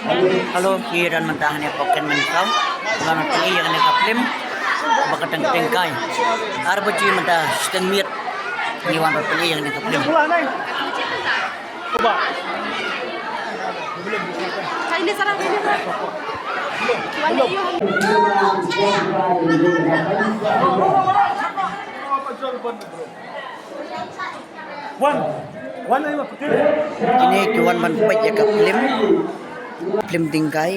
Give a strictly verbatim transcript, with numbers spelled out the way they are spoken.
Hello, ngi don mynta hangne Phoken Mynsong. Ngi wan peit ïa kane ka film ba ka Teng Teng Kai. Ar baje mynta shiteng miet ngi wan peit ïa kane ka film. Wan, wan ai ma putih. Kine ki wan ban peit ïa ka film, film Teng Kai.